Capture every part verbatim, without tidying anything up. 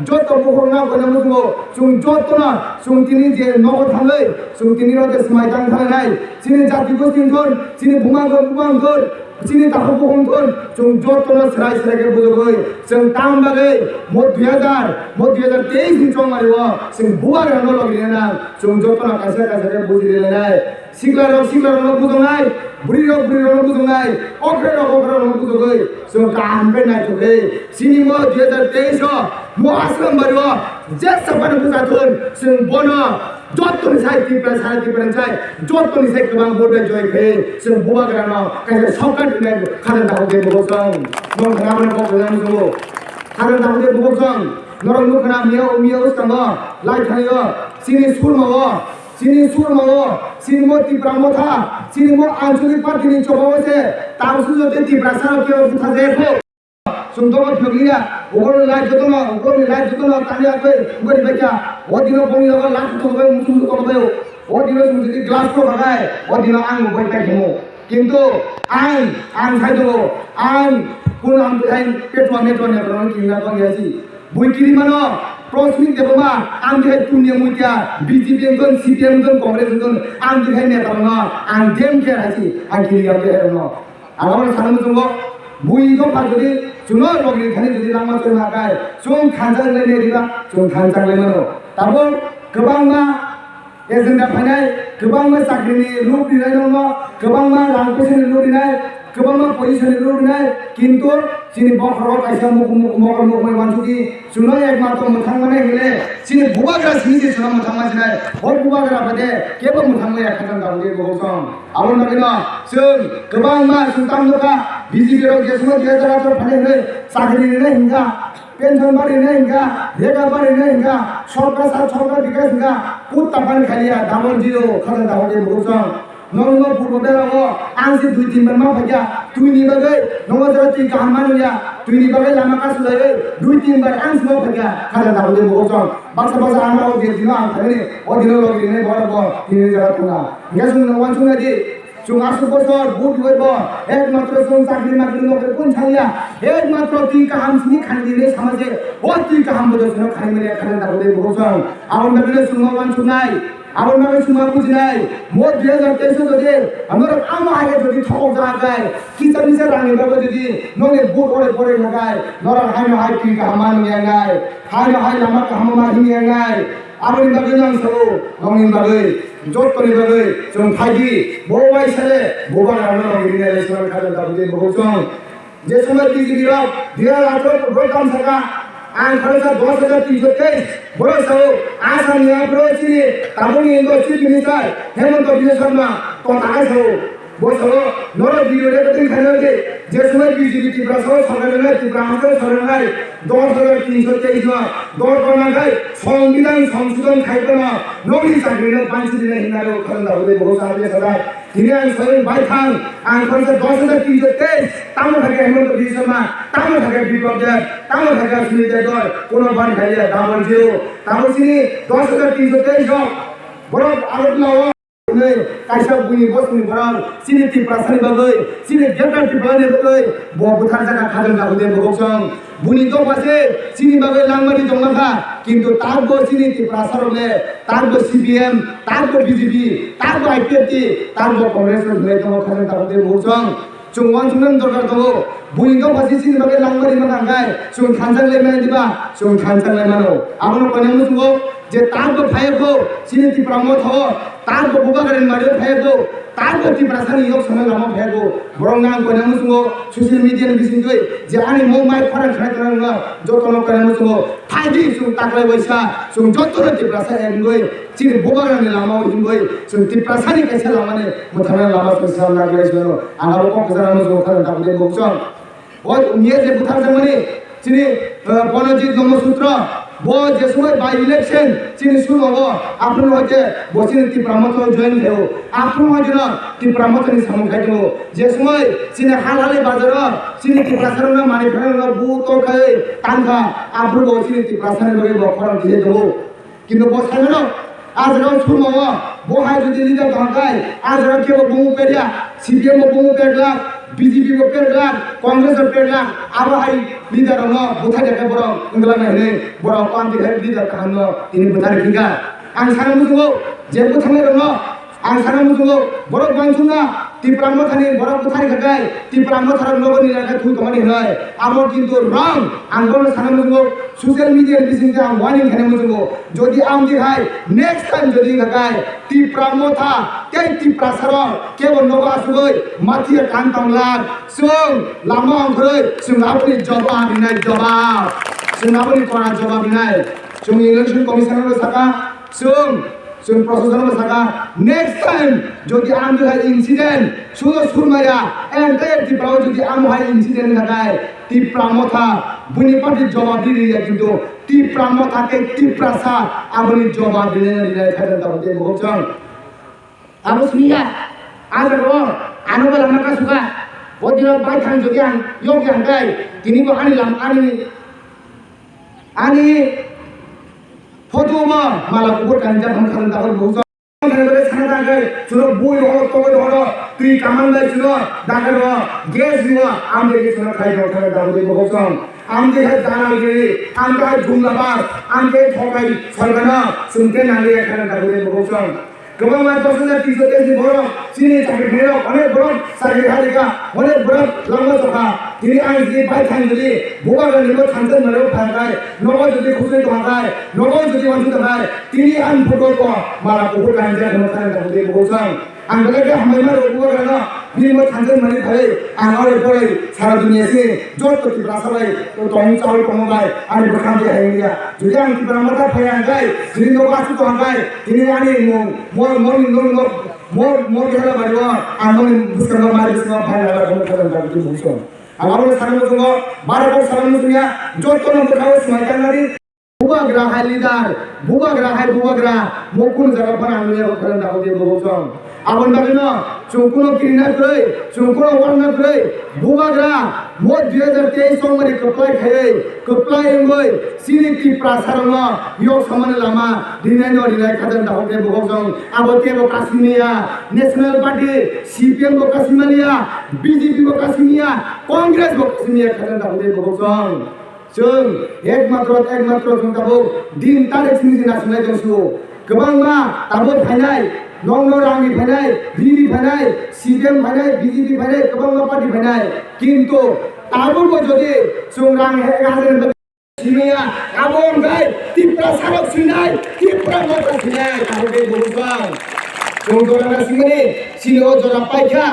Joto bukhuk no koina muchungo, chwng joto no, chwng tini je nogo thangwi, chwng tini rok je swmai tang thang nai, chini jati gosti wngthon, chini buma go buma wngthon, chini takhuk bukhuk wngthon, chwng joto no swrai swrai khe bujogwi, chwng tam bagwi mo dui hazar, mo dui hazar teis ni chongmari o, chwng bubagra no logi rina nang, chwng joto no kaisa kaisa khe buji rina nai. Siklarok siklarokno bujongnai, bwrwirok bwrwirokno bujongnai, okrairok okrairokno bujogwi chwng kaham khe naithok khe sini mo dui hazar teis o mo Asrambari o jesa phano bwsa thun chwng bono jottoni sai Tripura sai Tripura sai jottoni sai kwbang vote bai joy khe chwng bubagrano kaisa sorkar dinai khajang dakhok de bukok chwng. Nong khana bono kok khajang muchungo. Khajang dakhok de bukok chwng. Norok nukha na miya miya uskango lai thani o sini surma o Chini surma o, chini mo Tipra Motha, chini mo Anchalik Party ni choba o se, tang sujo tei Tiprasa rok kebo butha jaya kho. Chwng dogo phiyok liya, ugorni light jotono, ugorni light jotono tani agoi, ugorni baikha. O dino bongni logo last tongbai, muchung tongbai. O dino chwng jodi glass ko bagai, o dino ang bai pai khemo. Kintu ang, ang sai tongo, ang kun ang bai petwa metwa ne kono kinna kong yasi. Bui kirimano Proshnik Debbarma, ang khe Punya Mutia, B J P wngkon, C P M wngkon, Congress wngkon, ang khe neta rokno, ang dem khe haisi, ang kiri ang khe rokno. Ang abo sana muchungo, bui dopha jodi, chuno rogni thani jodi langma chwng hakai, chwng thansa lai nai riba, chwng thansa lai mano. Tabuk kwbangma agenda phainai, kwbangma chakrini lob rinai nokno, kwbangma rang poisani lob rinai, kwbangma position ni lob rinai, kintu chini bokhorok kaisa muk-, muk-, mokol mukmai wansukdi, chwngno ekmatro mwthang manai hwnle, chini bubagra simi se chwngno mwthang mansinai, o bubagra bade kebo mwthang maya khajan dabu de bohok song. Aboni bagwino chwng kwbangma chwng tamo nukha, B J P rok jeswkno dui hajar atharo phainai hwnwi chakri rinai hwnkha. Pension bari nai hingka, rega bari nai hingka, sorkar sa sorkar bikas hingka, kutta pani khaliya, double zero, khajang dakhok de bukuk song. Nong no purbo bera o, ang se dui tin bar ma phaikya, twi ni bagwi, nongo jora twi kaham manu ya, twi ni bagwi lama kasu lai, dui tin bar ang se ma phaikya, khajang dakhok de bukuk song. Baksa baksa ang o je dino ang phaimani, o dino logi rinai bora bo, tini jora thuna. Hingka sung no wansung nai di, Chwng aswk bosor vote rwui bo ekmatro chwng chakri makri nokri kun saliya, ekmatro twi kaham simi khani di hinwi sama se, o twi kaham bo chwngno khani manya khani da rwui bo chwng. Aboni bagwino chwngno wansuknai, aboni bagwi chwngno bujinai, mo dui hajar teis o jodi norok amo hai khe jodi thokok jak khe, kisa misa rangni bagwi jodi nokni vote ore pore khakai, norok haino hai twi kaham ma nungya nai, haino hai lama kaham ma himya nai. Aboni bagwi nang sao, nokni bagwi, jottoni bagwi, chwng phaidi, bo waisale, bo bagrano rok rinai lai swnam kha jang tabuk je bo chwng. Je somoi B J P rok, dui hajar atharo bwrwi tam saka, ang khoroksa dos hajar tinso teis, borok sao, Assam ni aphuru chini tabukni Chief Minister Hemanta Biswa Sarma, tong takai sao. Bo salo, norok video recording khaina di, je somoi B J P Tripura salo sorkar nai, Tripura Hansao sorkar nai, dos hajar tinso teis no, dol korna khai, Songbidan Songsodhon khai kono, nokni chakri no banchi dinai hinna rok khorang da hudai bogo sa dia sada. Tini ang soyong bai thang, ang khoroksa dos hajar tinso teis, tamo thake Hemanta Biswa Sarma, tamo thake Biplab Deb, tamo thake Sunil Debbarma, kono ban khai ya, double zero, tamo sini dos hajar tinso teis rok, borok Agartala o. Hwnwi kaisa buini bosongni borok chini Tiprasani bagwi, chini Greater Tiprasani bagwi bo bwtharjak kha khajang tabuk de bokong song. Buini dopha se chini bagwi langmani tongma kha, kintu takbo chini Tiprasarok le, takbo C P M, takbo B J P, takbo I P F T, takbo Congress rok hwnwi tongo khajang tabuk de bokong song. Chwng uansuknani dorkar tongo. Buini dopha se chini bagwi langmani ma nangkhe, chwng thansa wnglaimani diba? Chwng thansa wnglaimano. Abono koinai muchungo je takbo phaiya kho, chini Tipra Motha o, takbo bubagrani mari o phaiya kho, takbo Tiprasani yok samani lama phaiya kho. Borok nang koinai muchungo social media ni bisingtwi je ani mung mai khorang khanai tongnai wngkha, jotono koinai muchungo phaidi chwng taklai waisa, chwng jotono Tiprasa ek wngwi Chini bubagrani lama o himwi chwng Tiprasani kaisa lamani mwthangnani lama chwng swnam nai glai swngo. Ang abo kok kwchang ano chwng khajang tabuk de bokchong. O miya je bwtharjakmani chini, eh, Pranojit Nongma Sutra, bo je somoi by election chini sulo o, aphuru hoite bo chini Tipra Motha o join khaio. Aphuru hoite no Tipra Motha ni samung khai tongo. Je somoi chini Halhali bazar o chini Tiprasa rokno manwi phai rokno bu tor khai tangkha, aphuru bo chini Tiprasani bagwi bo khorang khe tongo. Kintu bo sai mano, ah jaga o surma o, bo hai jodi leader tong khai, ah jaga kebo bumu perya, C P M bo bumu perglak, B J P bo perglak, Congress bo perglak, abo hai leader rokno bwthai rwkhe borok wngwlak nai hwnwi borok o amtwi hai leader kaham no tini bwthai rwkha. Ang sana muchungo je bwthangnai rokno, ang sana muchungo borok uansukna Tipra Mothani borok bwthai rwkha khe Tipra Motha rok nogo ni lekha thu tongmani hwnwi abo kintu wrong. Ang bono sana muchungo social media ni bisingtwi ang warning khaina muchungo. Jodi amtwi hai next time jodi wngkha khe Tipra Motha tei Tiprasa rok kebo nogo asugwi mathiya kan tonglar, chwng lama ongkhorwi chwng aboni jobab rinai jobab, chwng aboni kora jobab rinai. Chwng election commissioner no saka, chwng, chwng proshashan no saka, next time jodi amtwi hai incident sudo surmaya entire Tripura o jodi amo hai incident wngkha khe Tipra Motha bini party jobab ri riya, kintu Tipra Motha tei Tiprasa aboni jobab rinai rinai khaijak tabuk tei bukhuk chwng. Abo simi ya, a jaga o ano ba lama ka suka, o dino bai thang jodi ang yok yang kai, tini bo ani lam ani, ani photo bo mala kubur kanjak hwn khaijak tabuk bukhuk chwng. Sana tangkai, chwng bui rohoro, tongwi rohoro, twi kaman bai chwng dagar rohoro, gas ringo, amtwi khe chwng khai rok thangwi dagar ringo bukhuk chwng. Amtwi hai danalgiri, amtwi hai jumlabas, amtwi thokai sorkarno chwng khe nangya khe dagar ringo bukhuk chwng. Kwbangma dos hajar tris sho teis ni borok, chini chakri khairok, onek borok chakri khairika, onek borok lama chokha. Tini ang jodi bai thang jodi, bubagrani bo thansa mano phakai, nogo jodi khusui tongkha, nogo jodi wansuk tongkha, tini ang photo ko mala kuphur kanjak hwnwi khaijak tabuk tei bukhuk chwng. Ang belai khe hambai mano bubagrano, bini bo thansa mani phai, ang aro borai sara dunia si, joto Tiprasa bai, tong chawi tongma bai, ani bwkham twi hai wngya. Jodi ang Tipra Motha phai ang kai, tini nogo asuk tong ang kai, tini ani mung, mo, mo, mo, mo, mo, mo, kehela bai o, ang noni bwskango mari bwskango phai laga kono khaijak tabuk tei bukhuk chwng. Ang abo sana muchungo, bara kok sana muchungya, joto no bwkhao swmai tangnani. Bubagra hai leader, bubagra hai bubagra, mo kunu jaga phano ang nini khaijak tabuk tei bukhuk chwng. Aboni bagwino chwng kuno kirina kwrwi, chwng kuno warna kwrwi, bubagra mo dui hajar teis chongmani kwplai khaiwi, kwplai wngwi chini Tiprasa rokno yok samani lama rinai no rinai khaijak tabuk tei bukhuk chwng. Abo teibo kasimiya, National Party, C P M bo kasimaliya, B J P bo kasimiya, Congress bo kasimiya khaijak tabuk tei bukhuk chwng. Chwng ekmatro, ekmatro chwng tabuk din tarik simi se nasinai tong sio. Kwbangma tabuk phainai, nokno rangni phainai, rini phainai, C P M phainai, B J P phainai, kwbangma party phainai. Kintu tabukbo jodi chwng rang he-, hajar simiya, abo wngkha Tiprasa rok sinai, Tipra Motha sinai, tabuk tei bukhuk chwng. Chwng jora nasimani, sini o jora paikha.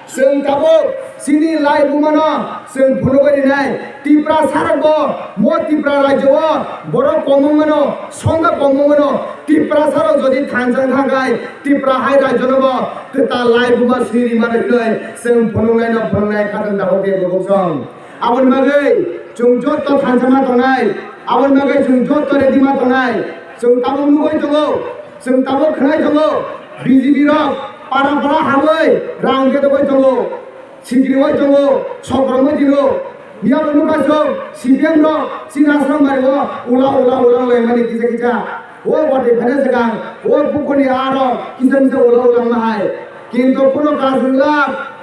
Chwng tabuk chini lai bumano chwng phunugwi rinai. Tiprasa rokbo mo Tripura rajyo o borok kom wngmano, songkha kom wngmano. Tiprasa rok jodi thansa wngkha khai Tripura hai rajyo no bo kwtal lai buma swi rimano hinwi chwng phunuknai no phunuknai khatung tabuk tei bukhuk chwng. Aboni bagwi chwng joto thansa ma tongnai, aboni bagwi chwng joto ready ma tongnai. Chwng tabuk nugwi tongo, chwng tabuk khwnai tongo, B J P rok para para habwi rang khe tongwi tongo, sikriwi tongo, sokromwi tongo. Miyabo nukha chwng C P M rok chini aswk mari o ula ula ula ula mani kisa kisa. O watwi phaina swkang, o bukurni aro kisa kisa ulo ulo wngma hai. Kintu kuno kaam wngla,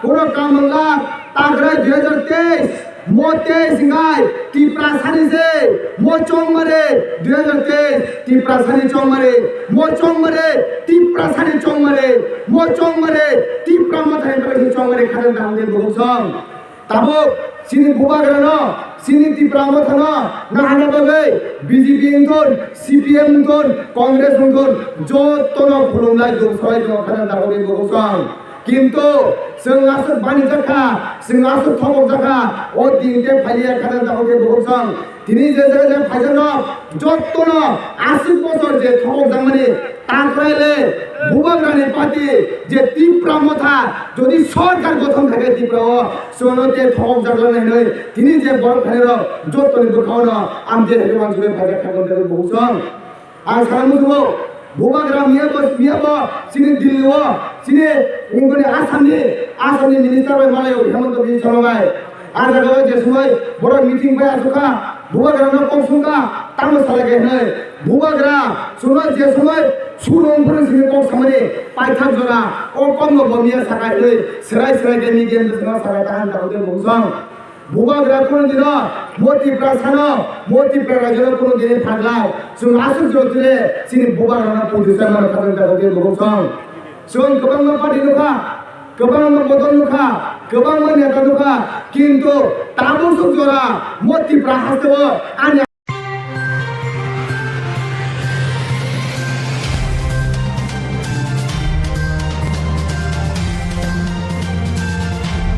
kuno kaam wngla, Tigray dui hajar teis, mo teis wngkha, Tiprasani se, mo chongmare, dui hajar teis, Tiprasani chongmare, mo chongmare, Tiprasani chongmare, mo chongmare, Tipra Mothani bagwi chongmare khatung tangde bukhuk chwng. Tabuk chini bubagrano, chini Tipra Mothano nahana bagwi B J P wngthun, C P M wngthun, Congress wngthun, jotono khulumlai duksolai tongo khatung tabukni bukhuk chwng. Kintu chwng aswk bani jakha, chwng aswk thobok jakha, o din khe phaiya khatung tabukni bukhuk chwng. Tini je jaga je phaijakno jotono aswk bosor je thobok jakmani Tigray le bubagrani party je Tipra Motha jodi sorkar gothon khaikhe Tripura o, chwngno tei thobok jaklanai hinwi tini je borok phainairok jotoni bwkhaono amtwi hai khe uansugwi phaijak kha gonthai bukhuk chwng. Ang sana muchungo bubagra miya bo, miya bo chini Delhi o, chini wngkoni Assamni, Assamni minister bai malai o Himanta Biswa Sarma bai. A jaga o je sumai borok meeting bai achukha, Bubagrano kok songkha, tamo salai khe hwnwi. Bubagra, chwngno je somoi surung phuru simi kok samani paithak jora, o kokno bo miya sakha hwnwi, serai serai khe media ni bwskango sakha ta han ta hwnkhe bungsong. Bubagra kunu dino, mo Tiprasano, mo Tipra rajyono kunu dini phaglak. Chwng aswk jora tile, chini bubagrano pujisa mano khatang ta hwnkhe bungsong. Chwng kwbangma party nukha, kwbangma bodol nukha, kwbangma neta nukha, kintu tabuk suk jora mo Tipra hasteo ani